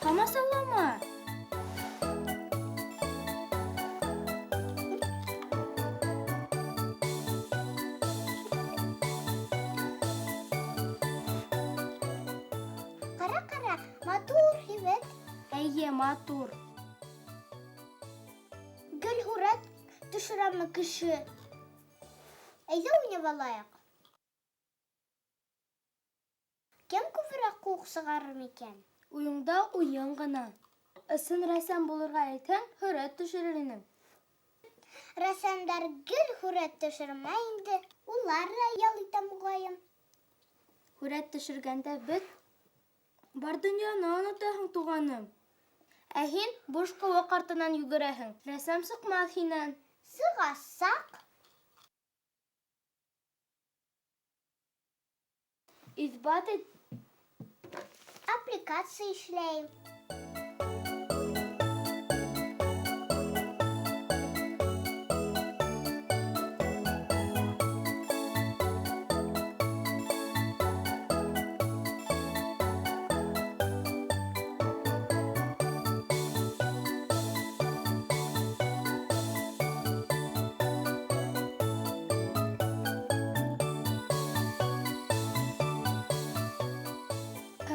Ҡамасаулама! Ҡара, ҡара, матур һөйбәт. Әйе, матур. Гел һүрәт төшөрәме кеше? Әйҙә уйнап алайыҡ. Кем күберәк ҡыуыҡ сығарыр микән? Уйыңда уйын ғына. Ысын рәссам булырға әйтһәң, һүрәт төшөрөр инең. Рәссамдар гел һүрәт төшөрмәй инде, улар ҙа ял итә моғайын. Һүрәт төшөргәндә бөт бар донъяны онотаһың, туғаным. Ә һин буш ҡыуаҡ артынан йүгерәһең. Рәссам сыҡмаҫ һинән. Сығасаҡ! Иҫбат ит. Аппликация эшләйем.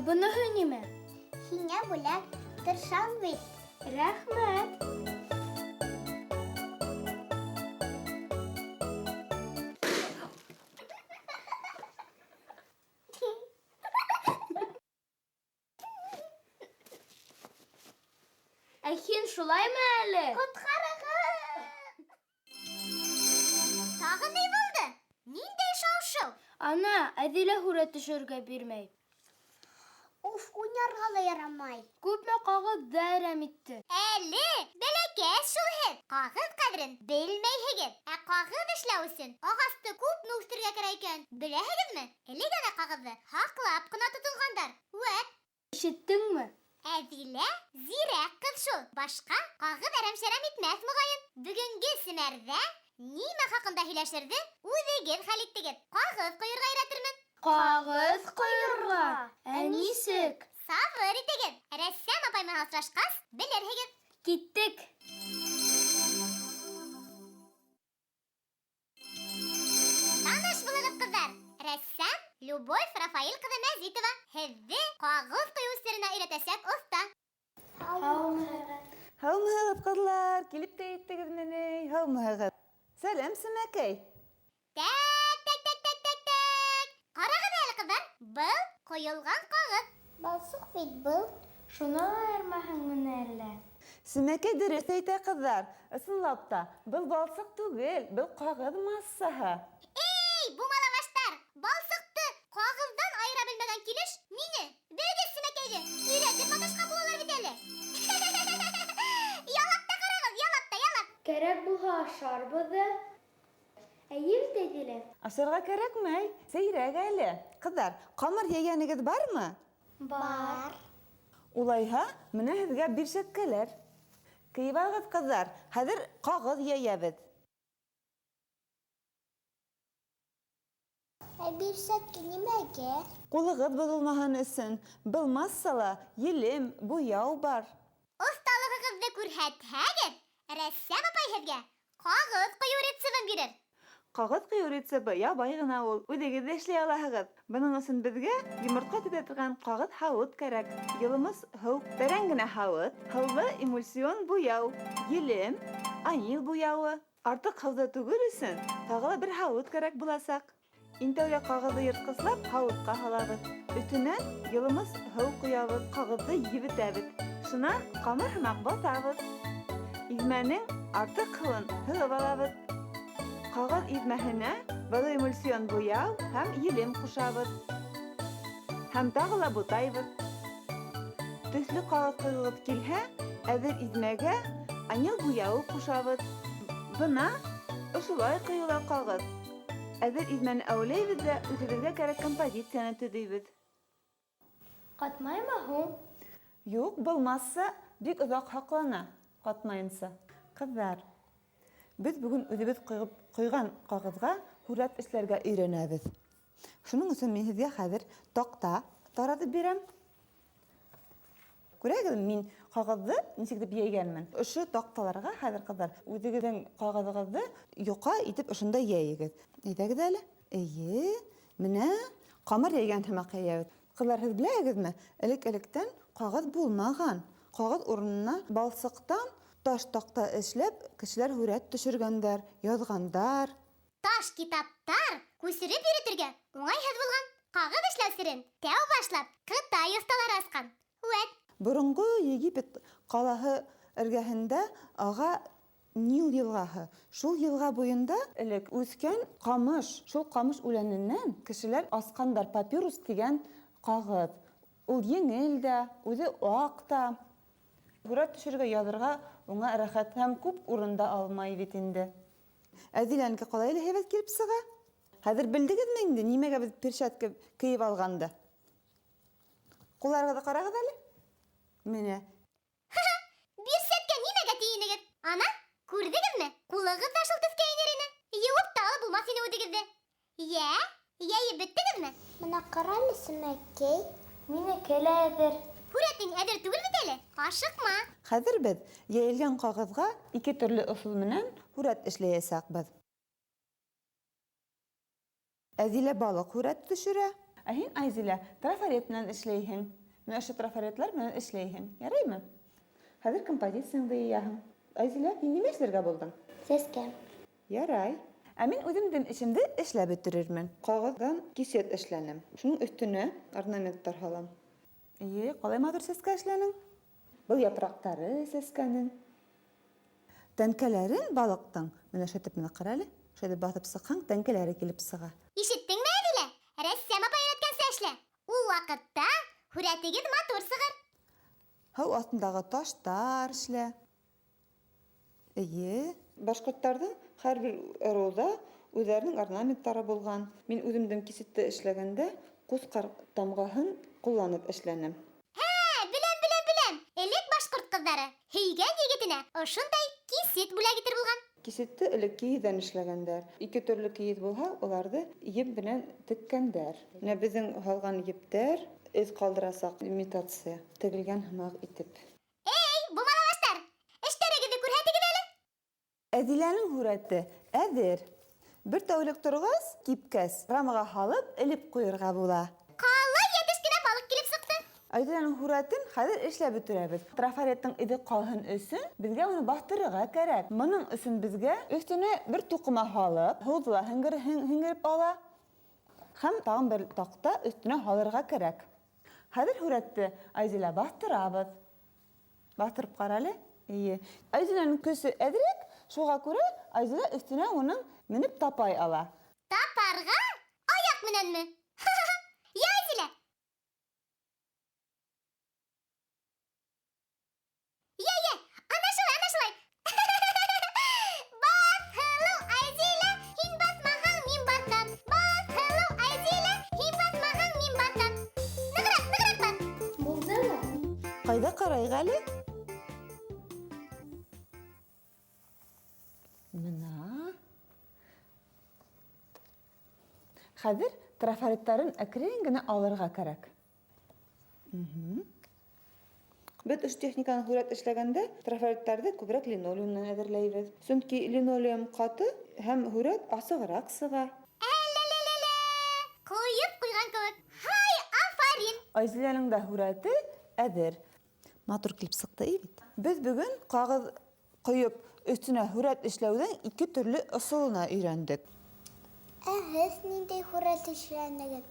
Ә быныһы нимә? Һиңә бүләк, тырышам бит. Рәхмәт. Ә һин шулаймы әле? Ҡотҡарығыҙ! Тағы ни булды? Ниндәй шау-шыу? Ана, Әҙилә һүрәт төшөрөргә бирмәй. Уф, уйнарға ла ярамай. Күпме ҡағыҙҙы әрәм итте. Әле бәләкәс шул һеҙ. Ҡағыҙ ҡәҙерен белмәйһегеҙ. Ә ҡағыҙ эшләү өсөн ағасты күпме үҫтерергә кәрәк икән, беләһегеҙме? Элек әнә ҡағыҙҙы һаҡлап ҡына тотонғандар. Вәт! Ишеттеңме? Әҙилә зирәк ҡыҙ шул. Башҡа ҡағыҙ әрәм-шәрәм итмәҫ, моғайын. Бөгөнгө семәрҙә нимә хаҡында һөйләшерҙе үҙегеҙ хәл иттегеҙ. Ҡағыҙ ҡойорға өйрәтермен. Ҡағыҙ ҡойорға? Ә нисек? Сабыр итегеҙ. Рәссам апай менән осрашҡас, белерһегеҙ. Киттек. Таныш булығыҙ, ҡыҙҙар. Рәссам Любовь Рафаил ҡыҙы Мәзитова һеҙҙе ҡағыҙ ҡойоу серенә өйрәтәсәк оҫта. Һаумыһығыҙ. Һаумыһығыҙ, ҡыҙлар! Килеп тә еттегеҙме ни? Һаумыһығыҙ. Сәләм, Сәмәкәй! Тәк, тәк, тәк, тәк, тәк, тәк. Ҡарағыҙ әле, ҡыҙҙар, был ҡойолған ҡағыҙ. Балсыҡ бит был. Шуны ла айырмаһыңмыни әллә? Сәмәкәй дөрөҫ әйтә, ҡыҙҙар. Ысынлап та, был балсыҡ түгел, был ҡағыҙ массаһы. Эй, бумалабаштар! Балсыҡты ҡағыҙҙан айыра белмәгән килеш мине, бөгөҙ Сәмәкәйҙе, өйрәтеп маташҡан булалар бит әле. Ялап та ҡарағыҙ, ялап та, ялап. Кәрәк булһа ашарбыҙ ҙа. Әйе бит, Әҙилә? Ашарға кәрәкмәй, сәйерәк әле. Ҡыҙҙар, ҡамыр йәйгәнегеҙ бармы? Бар. Улайһа, менә һеҙгә бирсәткәләр. Кейеп алығыҙ, ҡыҙҙар, хәҙер ҡағыҙ йәйәбеҙ. Ә бирсәткә нимәгә? Ҡулығыҙ боҙолмаһын өсөн. Был массала елем, буяу бар. Оҫталығығыҙҙы күрһәтһәгеҙ, рәссам апай һеҙгә ҡағыҙ ҡойоу рецебын бирер. Ҡағыҙ ҡойоу рецебы ябай ғына ул, үҙегеҙ ҙә эшләй алаһығыҙ. Бының өсөн беҙгә йомортҡа тетә торған ҡағыҙ һауыт кәрәк. Йылымыс һыу, тәрән генә һауыт, һыулы эмульсион буяу, елем, анил буяуы. Артыҡ һыуҙы түгер өсөн тағы ла бер һауыт кәрәк буласаҡ. Иң тәүҙә ҡағыҙҙы йыртҡыслап һауытҡа һалабыҙ. Өҫтөнән йылымыс һыу ҡоябыҙ, ҡағыҙҙы ебетәбеҙ. Шунан ҡамыр һымаҡ баҫабыҙ. Иҙмәнең артыҡ һыуын һығып алабыҙ. Ҡағыҙ иҙмәһенә водоэмульсион буяу һәм елем ҡушабыҙ. Һәм тағы ла бутайбыҙ. Төҫлө ҡағыҙ ҡойғоғоҙ килһә, әҙер иҙмәгә анил буяуы ҡушабыҙ. Бына ошолай ҡойола ҡағыҙ. Әҙер иҙмәне әүәләйбеҙ ҙә үҙебеҙгә кәрәк композицияны төҙөйбөҙ. Ҡатмаймы һуң? Юҡ, был масса бик оҙаҡ һаҡлана, ҡатмайынса. Ҡыҙҙар, беҙ бөгөн үҙебеҙ ҡойған ҡағыҙға һүрәт эшләргә өйрәнәбеҙ. Шуның өсөн мин һеҙгә хәҙер таҡта таратып бирәм. Күрәгеҙме, мин ҡағыҙҙы нисек итеп йәйгәнмен. Ошо таҡталарға хәҙер, ҡыҙҙар, үҙегеҙҙең ҡағыҙығыҙҙы йоҡа итеп ошонда йәйегеҙ. Әйҙәгеҙ әле. Эйе, менә ҡамыр йәйгән һымаҡ йәйәбеҙ. Ҡыҙҙар, һеҙ беләһегеҙме, элек-электән ҡағыҙ булмаған. Ҡағыҙ урынына балсыҡтан таш таҡта эшләп, кешеләр һүрәт төшөргәндәр, яҙғандар. Таш китаптар күсереп йөрөтөргә уңайһыҙ булған. Ҡағыҙ эшләү серен тәү башлап Ҡытай оҫталары асҡан. Вәт! Боронғо Египет ҡалаһы эргәһендә аға Нил йылғаһы. Шул йылға буйында элек үҫкән ҡамыш, шул ҡамыш үләненән кешеләр асҡандар папирус тигән ҡағыҙ. Ул еңел дә, үҙе аҡ та. Һүрәт төшөрөргә, яҙырға уңа рәхәт һәм күп урын да алмай бит инде. Әҙиләнеке ҡалай әле һәйбәт килеп сыға. Хәҙер белдегеҙме инде, нимәгә беҙ перчатка кейеп алғанды? Ҡулларығыҙҙы ҡарағыҙ әле. Менә. Бирсәткә нимәгә тейенегеҙ? Ана, күрҙегеҙме? Ҡулығыҙ ҙа шул төҫкә инер ине. Йыуып та алып булмаҫ ине үҙегеҙҙе. Йә, йәйеп бөттөгөҙмө? Бына ҡара әле, Сәмәкәй, минеке лә әҙер. Һүрәтең әҙер түгел бит әле, ашыҡма. Хәҙер беҙ йәйелгән ҡағыҙға ике төрлө ысул менән һүрәт эшләйәсәкбеҙ. Әҙилә балыҡ һүрәт төшөрә. Ә һин, Айзилә, трафарет менән эшләйһең. Менә ошо трафаретлар менән эшләйһең. Яраймы? Хәҙер композицияңды йыяһың. Айзилә, һин нимә эшләргә булдың? Сәскә. Ярай. Ә мин үҙемдең эшемде эшләп бөтөрөрмөн. Ҡағыҙҙан кисет эшләнем. Шуның өҫтөнә орнаменттар һалам. Эйе, ҡалай матур сәскә эшләнең. Был япраҡтары сәскәнең. Тәнкәләрен балыҡтың, менә шайтып менә ҡара әле, шайтып баҫып сыҡһаң, тәнкәләре килеп сыға. Ишеттеңме, Әҙилә? Рәссам апай өйрәткәнсә эшлә. Ул ваҡытта һүрәтегеҙ матур сығыр. Һыу аҫтындағы таштар эшлә. Эйе. Башҡорттарҙың һәр бер ырыуҙа үҙҙәренең орнаменттары булған. Мин үҙемдең кисетте эшләгәндә ҡусҡар тамғаһын ҡулланып эшләнем. Ә, беләм, беләм, беләм. Элек башҡорт ҡыҙҙары һөйгән егетенә ошондай кисет бүләк итер булған. Кисетте элек кейеҙҙән эшләгәндәр. Ике төрлө кейеҙ булһа, уларҙы еп менән теккәндәр. Менә беҙҙең һалған ептәр эҙ ҡалдырасаҡ, имитация, тегелгән һымаҡ итеп. Эй, бумалабаштар, эштәрегеҙҙе күрһәтегеҙ әле. Әҙиләнең һүрәте әҙер. Бер тәүлек торғас, кипкәс, рамаға һалып, элеп ҡуйырға була. Ҡалай йәтеш кенә балыҡ килеп сыҡты. Әҙиләнең һүрәтен хәҙер эшләп бөтөрәбеҙ. Трафареттың эҙе ҡалһын өсөн беҙгә уны баҫтырырға кәрәк. Бының өсөн беҙгә өҫтөнә бер туҡыма һалып, һыуҙы ла һеңгереп ала. Һәм тағын бер таҡта өҫтөнә һалырға кәрәк. Хәҙер һүрәтте Айзилә баҫтырабыҙ. Баҫтырып ҡара әле. Эйе. Айзиләнең көсө әҙерәк, шуға күрә Айзилә өҫтөнә уның менеп тапай ала. Тапарға? Аяҡ менәнме? Йә, Айзилә. Йә, йә, ана шулай, ана шулай. Баҫ, һылыу Айзилә, һин баҫмаһаң, мин баҫам. Баҫ, һылыу Айзилә, һин баҫмаһаң, мин баҫам. Нығыраҡ, нығыраҡ баҫ. Булдымы? Ҡайҙа ҡарайыҡ әле? Мына. Хәҙер трафареттарын әкрен генә алырға кәрәк. Беҙ ошо техниканы һүрәт эшләгәндә трафареттарҙы күберәк линолеумнан әҙерләйбеҙ. Сөнки линолеум ҡаты һәм һүрәт асығыраҡ сыға. Әллә-лә-лә-лә! Ҡойоп ҡуйған кеүек. Һай, афарин! Айзиләнең дә һүрәте әҙер. Матур килеп сыҡты бит. Беҙ бөгөн ҡағыҙ ҡойоп өҫтөнә һүрәт эшләүҙең ике төрлө ысулына өйрәндек. Ә һеҙ ниндәй һүрәт эшләнегеҙ?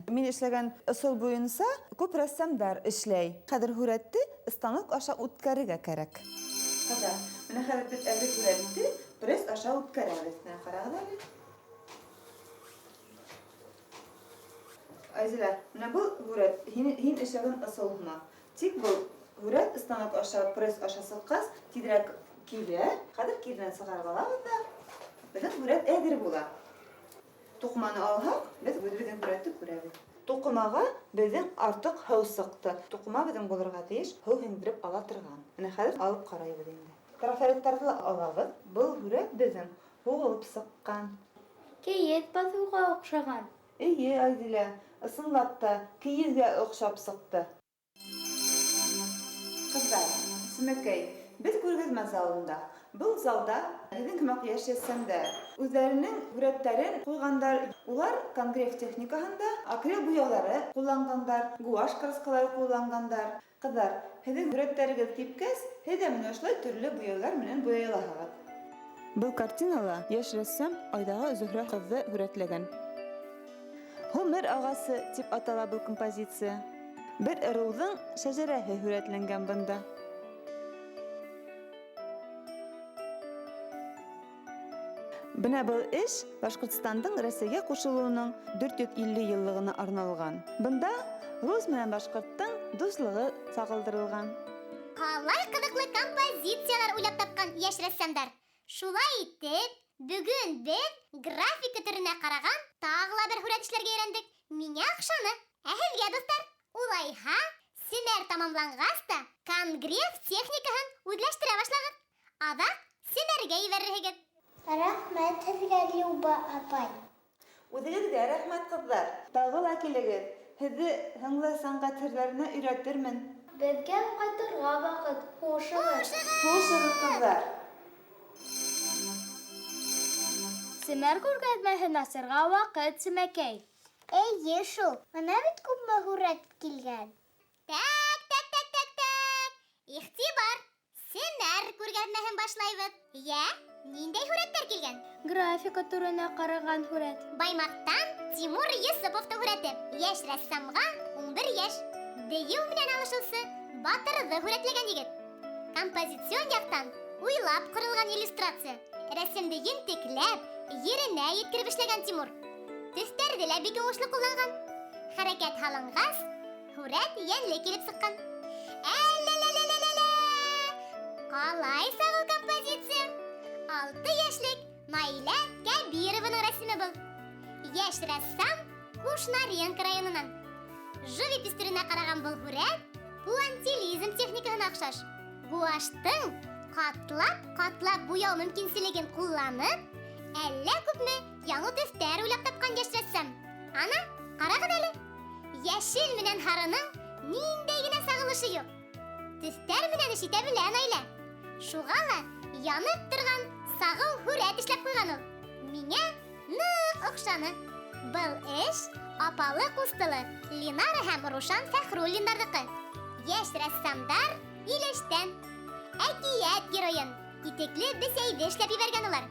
Мин эшләгән ысул буйынса күп рәссамдар эшләй. Хәҙер һүрәтте станок аша үткәрергә кәрәк. Ҡара, менә хәҙер беҙ әҙер һүрәтте пресс аша үткәрәбеҙ. Менә ҡарағыҙ әле. Айзилә, менә был һүрәт һин эшләгән ысул һымаҡ. Тик был һүрәт станок аша, пресс аша сыҡҡас, тиҙерәк кибә. Хәҙер киренән сығарып алабыҙ ҙа, беҙҙең һүрәт әҙер була. Туҡыманы алһаҡ, беҙ үҙебеҙҙең һүрәтте күрәбеҙ. Туҡымаға беҙҙең артыҡ һыу сыҡты. Туҡыма беҙҙең булырға тейеш, һыу һеңдереп ала торған. Менә хәҙер алып ҡарайбыҙ инде. Трафареттарҙы ла алабыҙ. Был һүрәт беҙҙең һуғылып сыҡҡан. Кейеҙ баҫыуға оҡшаған. Эйе, Айзилә, ысынлап та кейеҙгә оҡшап сыҡты. Ҡыҙҙар, Семәкәй, беҙ күргәҙмә залында. Был залда һеҙҙең һымаҡ йәш рәссамдар үҙҙәренең һүрәттәрен ҡуйғандар. Улар конгрев техникаһында акрил буяуҙары ҡулланғандар, гуашь краскалары ҡулланғандар. Ҡыҙҙар, һеҙҙең һүрәттәрегеҙ кипкәс, һеҙ ҙә менә ошолай төрлө буяуҙар менән буяй алаһығыҙ. Был картинала йәш рәссам Айҙағы Зөһрә ҡыҙҙы һүрәтләгән. Ғүмер ағасы тип атала был композиция. Бер ырыуҙың шәжәрәһе һүрәтләнгән бында. Бына был эш Башҡортостандың Рәсәйгә ҡушылыуының 450 йыллығына арналған. Бында рус менән башҡорттоң дуҫлығы сағылдырылған. Ҡалай ҡыҙыҡлы композициялар уйлап тапҡан йәш рәссамдар. Шулай итеп, бөгөн беҙ графика төрөнә ҡараған тағы ла бер һүрәт эшләргә өйрәндек. Миңә оҡшаны. Ә һеҙгә, дуҫтар? Улайһа, семәр тамамланғас та конгрев техникаһын үҙләштерә башлағыҙ. Аҙаҡ семәргә ебәрерһегеҙ. Рәхмәт һеҙгә, Люба апай. Үҙегеҙгә рәхмәт, ҡыҙҙар. Тағы ла килегеҙ. Һеҙҙе һынлы сәнғәт серҙәренә өйрәтермен. Беҙгә ҡайтырға ваҡыт. Хушығыҙ. Хушығыҙ, ҡыҙҙар. Семәр күргәҙмәһен асырға ваҡыт, Семәкәй. Эйе шул. Бына бит күпме һүрәт килгән. Так, так, так, так, так. Иғтибар! Семәр күргәҙмәһен башлайбыҙ. Йә, ниндәй һүрәттәр килгән? Графика төрөнә ҡараған һүрәт. Баймаҡтан Тимур Йосоповтың һүрәте. Йәш рәссамға 11 йәш. Дейеү менән алышыусы батырҙы һүрәтләгән егет. Композицион яҡтан уйлап ҡоролған иллюстрация. Рәсемде ентекләп, еренә еткереп эшләгән Тимур. Төҫтәрҙе лә бик уңышлы ҡулланған. Хәрәкәт һалынғас, һүрәт йәнле килеп сыҡҡан. Әллә-лә-лә-лә-лә! Ҡалай сағыу композиция! 6 йәшлек Наилә Кәбированың рәсеме был. Йәш рәссам Кушнаренко районынан. Живопись төрөнә ҡараған был һүрәт пуантилизм техникаһына оҡшаш. Гуаштың ҡатлап-ҡатлап буяу мөмкинселеген ҡулланып, әллә күпме яңы төҫтәр уйлап тапҡан йәш рәссам. Ана, ҡарағыҙ әле. Йәшел менән һарының ниндәй генә сағылышы юҡ. Төҫтәр менән эш итә белә Наилә. Шуға ла янып торған сағыу һүрәт эшләп ҡуйған ул. Миңә ныҡ оҡшаны. Был эш апалы ҡустылы Линара һәм Рушан Фәхруллиндарҙыҡы. Йәш рәссамдар Илештән. Әкиәт геройын итекле бесәйҙе эшләп ебәргән улар.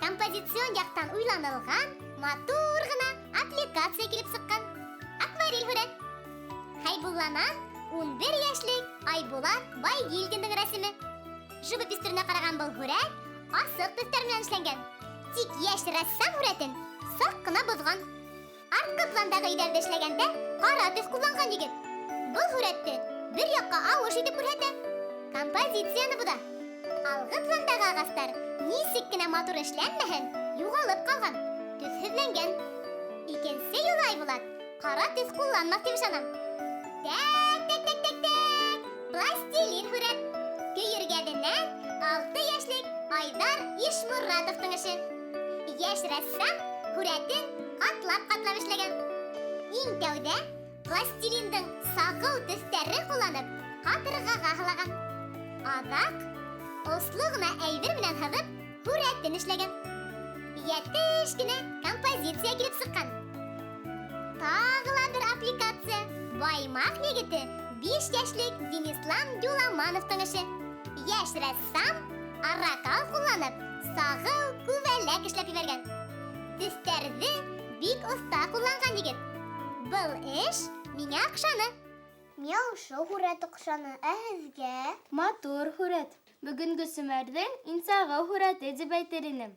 Композицион яҡтан уйланылған матур ғына аппликация килеп сыҡҡан. Акварель һүрәт. Хәйбулланан 11 йәшлек Айбулат Байгилдиндең рәсеме. Живопись төрөнә ҡараған был һүрәт асыҡ төҫтәр менән эшләнгән. Тик йәш рәссам һүрәтен саҡ ҡына боҙған. Артҡы пландағы өйҙәрҙе эшләгәндә ҡара төҫ ҡулланған егет. Был һүрәтте бер яҡҡа ауыш итеп күрһәтә. Композицияны боҙа. Алғы пландағы ағастар нисек кенә матур эшләнмәһен, юғалып ҡалған, төҫһөҙләнгән. Икенсе юлы Айбулат ҡара төҫ ҡулланмаҫ тип ышанам. Тәк, тәк, тәк, тәк, тәк. Пластилин һүрәт. Көйөргәҙенән 6 йәшлек Айҙар Ишморатовтың эше. Йәш рәссам һүрәтен ҡатлап-ҡатлап эшләгән. Иң тәүҙә пластилиндың сағыу төҫтәрен ҡулланып, ҡатырғаға һалаған. Аҙаҡ осло ғына әйбер менән һыҙып, һүрәтен эшләгән. Йәтеш кенә композиция килеп сыҡҡан. Тағы ла бер аппликация. Баймаҡ егете 5 йәшлек Денислам Юламановтың эше. Йәш рәссам аракал ҡулланып, сағыу күбәләк эшләп ебәргән. Төҫтәрҙе бик оҫта ҡулланған егет. Был эш миңә оҡшаны. Миңә ошо һүрәт оҡшаны. Ә һеҙгә? Матур һүрәт. Бөгөнгө семәрҙең иң сағыу һүрәте тип әйтер инем.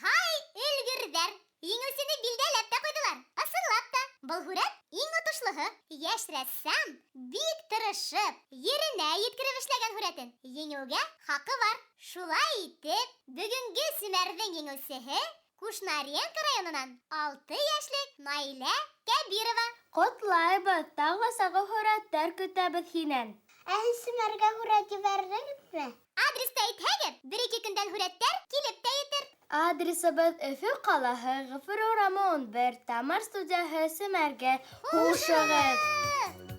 Һай, өлгөрҙәр! Еңеүсене билдәләп тә ҡуйҙылар. Ысынлап та, был һүрәт иң отошлоһо. Йәш рәссам бик тырышып, еренә еткереп эшләгән һүрәтен. Еңеүгә хаҡы бар. Шулай итеп, бөгөнгө семәрҙең еңеүсеһе Кушнаренко районынан 6 йәшлек Наилә Кәбирова. Ҡотлайбыҙ, тағы ла сағыу һүрәттәр көтәбеҙ һинән. Ә һеҙ семәргә һүрәт ебәрҙегеҙме? Адресты әйтһәгеҙ, бер-ике көндән һүрәттәр килеп тә етер. Адресыбыҙ Өфө ҡалаһы, Ғәфүр урамы 11, Тамар студияһы, Семәргә. Хушығыҙ! Хушығыҙ!